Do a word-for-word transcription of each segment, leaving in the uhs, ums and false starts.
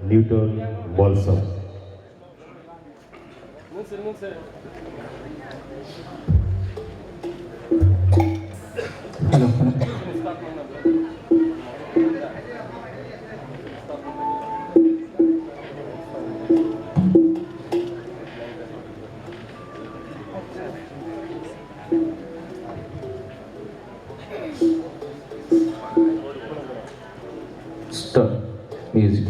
Newton Molsom. Hello, hello. Start music.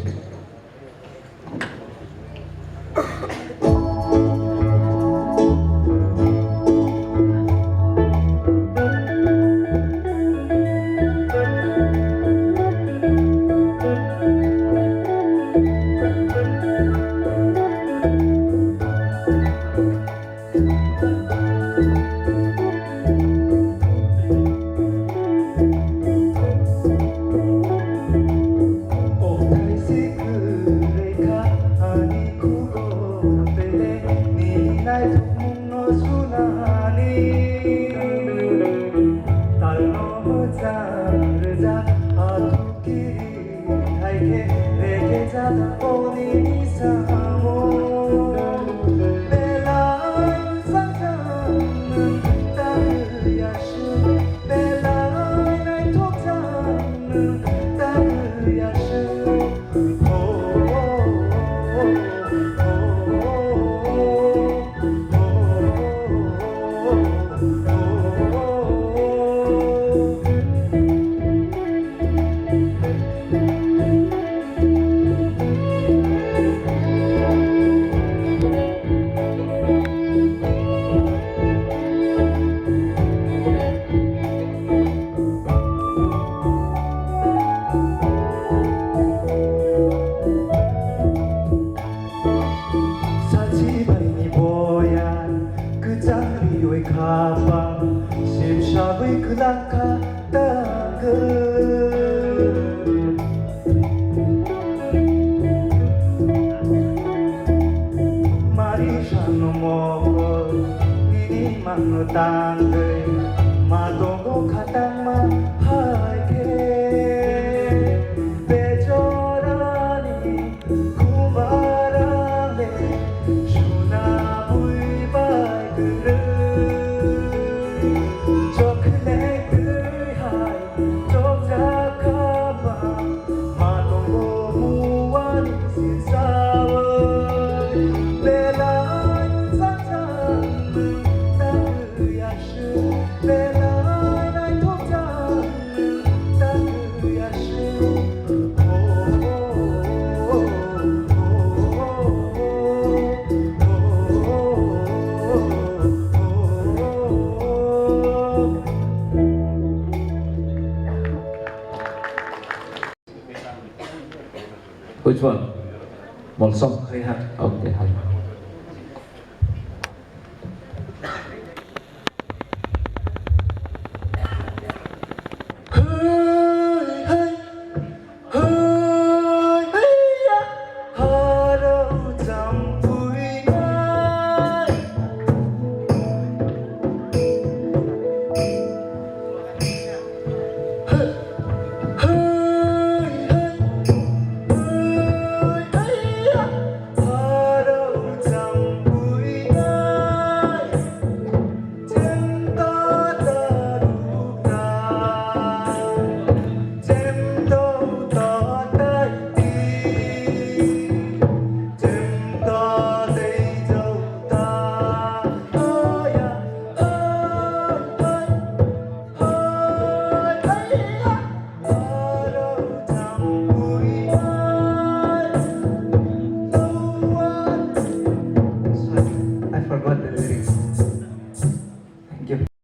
Sachi baini boya kwchang riwi khapang, sim sagwi kwlangkha tangwi. Mari sano mokol nini mangno tangwi, ma tongo khatangma hai khe bejorani. Kumarale suna bui bai kwrwi, chokne kwrwi hai chokjak kha ba, ma tongo muani sirsawi. Belai sajak nang tangwi aswk, belai naithok jak. Which one? Molsom khai ha? Okay, hai.